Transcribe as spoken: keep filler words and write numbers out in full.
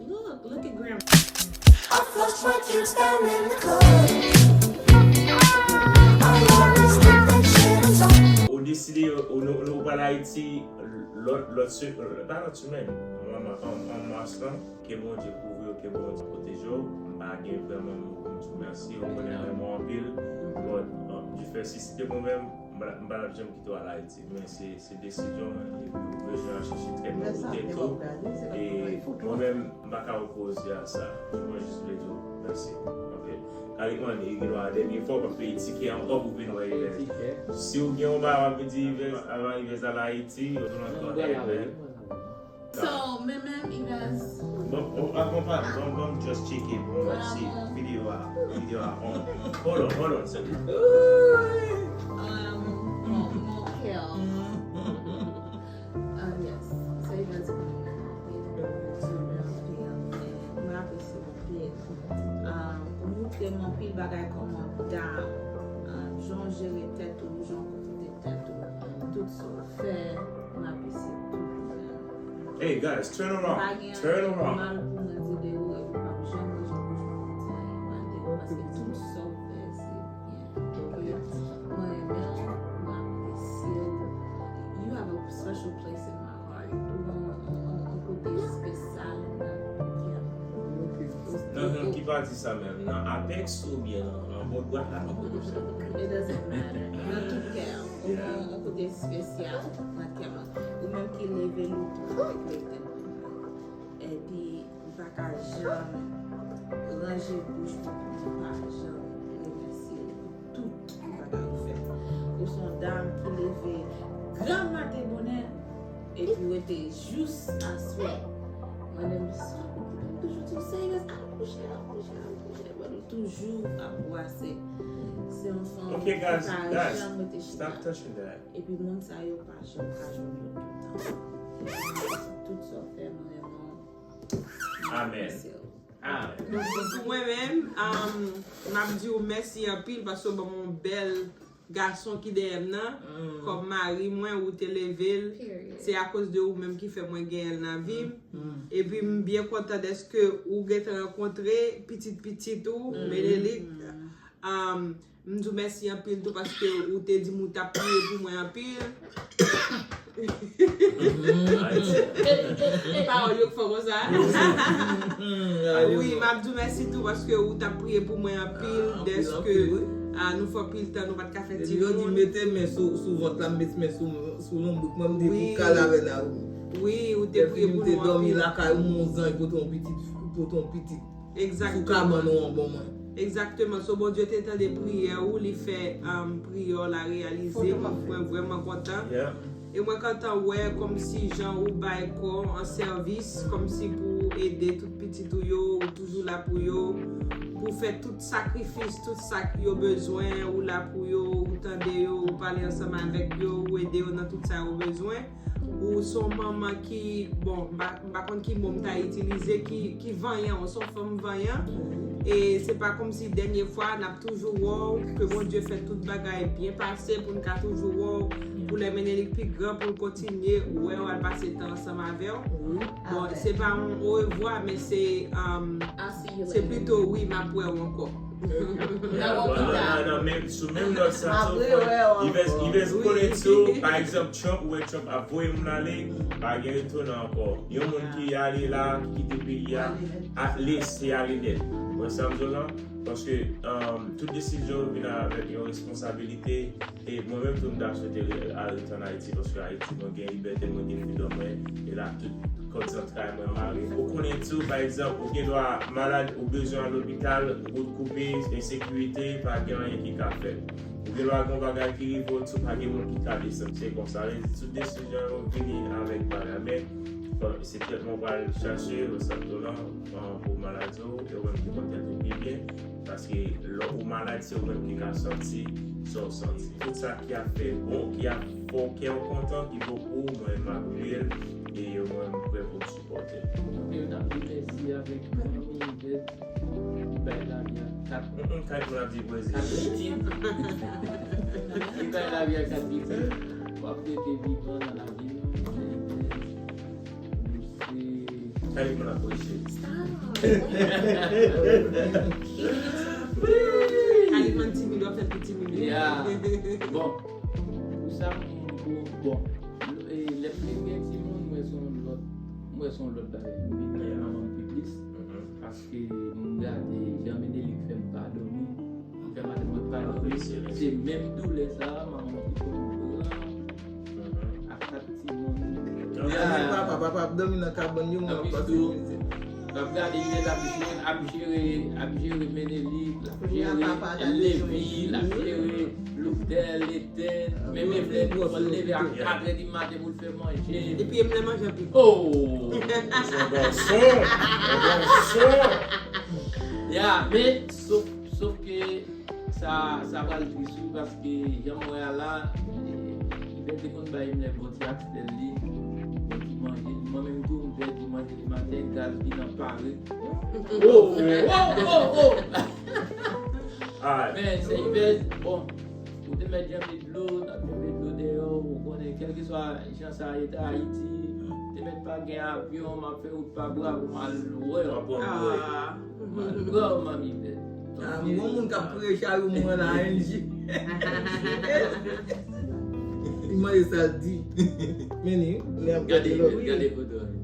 Look, look at grandma. I flush my cubes down in the club. I always keep that shit on top. Ou deside, ou, nou, nou pral Ayiti lòt, lòt se, pa lòt semèn, an, an, an mas lan. Ke Bondye kouvri w, ke Bondye pwoteje w. M pa gen vrèman mo pou m di w mèsi. Ou konnen m renmen w anpil. But, um, Dife si se te mwen menm, m pa, m pa t ap janm kite w al Ayiti. Men se, se desizyon, epi ou bezwen al chèche tèt ou pou tèt ou. E mwen menm, m pa ka opoze a sa. Mwen jis vle di w mèsi. Anpil. Kalikman, e gen dwa dènye fwa w p ap peye tikè ankò pou vin wè Yves. Si w gen yon bagay w ap di Yves, avan Yves al Ayiti, ou nan kò Yves. So, men menm, Yves. Bon, bon, akonpay, bon, bon, just check it, bon, si video a, video a on. Hold on, hold on, sir. Um, mon, mon kè. Ah, yes. So, Yves, mwen apresye w anpil. Um, ou montre m anpil bagay kòman w dam. Um, jan w jere tèt ou, jan w konpòte tèt ou, tout sa w fè, mwen apresye w tout. Hey guys, turn around. Turn around. Mal pou mwen di de ou, epi m p ap janm manje bouch mwen pou di anyen mal de ou, paske tout sa w fè, se byen. Mwen renmen w, mwen apresye w. You have a special place in my heart. Ou gen yon, yon, yon kote espesyal nan kè m. Nan, nan ki pati sa menm? Nan Apex oubyen nan, nan bò dwat la? It doesn't matter. Nan tout kè m. Ou gen yon, yon kote espesyal nan kè m. Ou menm ki leve loup avèk lèzanmi. Epi, m pa ka janm ranje bouch mwen pou m pa janm remèsye w pou tout bagay ou fè. Ou se yon dam ki leve gran maten bonè, epi w rete jous aswè. Mwen menm, sa, m toujou di w, Seyès, al kouche, al kouche, al kouche. Mwen, nou toujou ap bwase. Se yon fanm ki pa janm rete chita. Epi, moun sa yo pa janm ka jwenn yo tout tan. Tout sa w fè, mwen renmen w. Amen. Donk, pou mwen menm, um, m ap di w mèsi anpil paske w ban m yon bèl gason ki dèyè m nan. Kòm mari mwen, ou te leve l. Se akoz de ou menm ki fè mwen genyen l nan vi m. Epi m byen kontan dèske ou gentan rankontre pitit pitit ou, Menelik. Um, M di w mèsi anpil tou paske ou te di m ou t ap priye pou mwen anpil. Pawòl yo k fò konsa. Wi, m ap di w mèsi tou paske ou t ap priye pou mwen anpil, dèske, ah, nou fè anpil tan nou pa t ka fè timoun. Depi yo di mete men sou, sou vant la, m met men sou, sou lonbrik mwen, m di pou kal avè la, wi. Wi, ou te priye pou nou anpil. Lè fini m te dòmi lakay ou, m wè yon zanj pote yon pitit, pote yon pitit. Sou kabann ou an ban mwen. Egzakteman. So, Bondye te tande priyè ou, li fè, um, priyè w la reyalize. Mwen, mwen vrèman kontan. E mwen kontan wè kòmsi jan ou bay kò w an sèvis, kòmsi pou ede tout pitit ou yo, ou toujou la pou yo, pou fè tout sakrifis, tout sa k yo bezwen, ou la pou yo, ou tande yo, ou pale ansanm avèk yo, ou ede yo nan tout sa yo bezwen. Ou se yon manman ki, bon, m pa, m pa konn ki mo m ta itilize, ki, ki vanyan, ou se yon fanm vanyan. E se pa kòmsi dènye fwa, n ap toujou wè w, ke Bondye fè tout bagay byen pase pou n ka toujou wè w, pou lè Menelik pi gran, pou l kontinye wè w, al pase tan ansanm avè w. Bon, se pa yon orevwa, men se, um, se pito wi, m ap wè w ankò. Nan, nan, men sou menm nòt sa tou, Yves, Yves konnen tou, pa egzanp, Trump, ou wè Trump ap voye moun ale, pa gen retounen ankò. Yon moun ki ale la, ki kite peyi a, at least se ale nèt. Ou wè sa m di w lan? Paske, um, tout desizyon vin avèk yon responsabilite. E mwen menm tou m ta swete al rete ann Ayiti paske Ayiti mwen gen libète, mwen gen fridòm mwen, e la tout kòd zantray mwen mare. Ou konnen tou, pa egzanp, ou gen dwa malad, ou bezwen al lopital, wout koupe, ensekirite, pa gen anyen ki ka fèt. Ou gen dwa gen yon bagay ki rive w tou, pa gen moun ki ka desann. Se konsa, tout desizyon yo vini avèk bagay. Men, bon, se trètman w pral chache, ou sa tou lan, pou maladi w, e ou menm ki konn tèt ou pi byen. Paske lè ou malad, se ou menm ki ka santi sa w santi. Tout sa ki ap fè bon, ki ap fè w kè w kontan, ki bon pou ou, mwen m ap priye l, e mwen m prè pou m sipòte l. Anpil, n ap di mèsi avèk fanmi Yvette ki bay lavi a kat. Kay moun ap di Brezil. Kat pitit. Ki bay lavi a kat pitit. W ap rete vivan nan lavi nou. Nou se Kalifman ap kòrije. Kalifman timid, w ap fè l pi timid. Ya. Bon, pou sa, m bon, bon. E, lè m te gen timoun, mwen se yon lòt, mwen se yon lòt bagay. M vin renmen manman m pi plis. Paske m gade jan Menelik fè m pa dòmi. M fè madanm mwen pa dòmi. Se menm doulè sa a, manman m te fè m pran. Ak kat timoun. Anpil papa, papa ap dòmi nan kabann yo, mwen ap pase mize. L ap gade Jilèt ap jere, ap jere, ap jere Menelik, l ap jere Levi, l ap jere Louvdèl, Etèn, menm Evlèn pou l leve a katrè di maten pou l fè manje. Epi m lè manje anpil. Oh! Yon gason! Yon gason! Ya, men, sof, sof ke sa, sa pral tris wi, paske jan m wè a la, Yvette te konn bay m lè bon ti aksèl li, bon ti manje li. Mwen menm tou, m pèdi manje li maten, gaz vin anpare. Oh, oh, oh, oh! Men, se Yvette, bon, ou te mèt janbe dlo, n ap janbe dlo deyò, ou konnen, kèlkeswa jan sa ye ta Ayiti, te mèt pa gen avyon, m ap fè wout pa bra pou m al wè w. M al wè w, manmi Yvette. Ah, bon moun k ap preche a yo mwen la, Angie. Li mande sa l di. Men li, lè ap Gade, gade lòt. Gade foto a.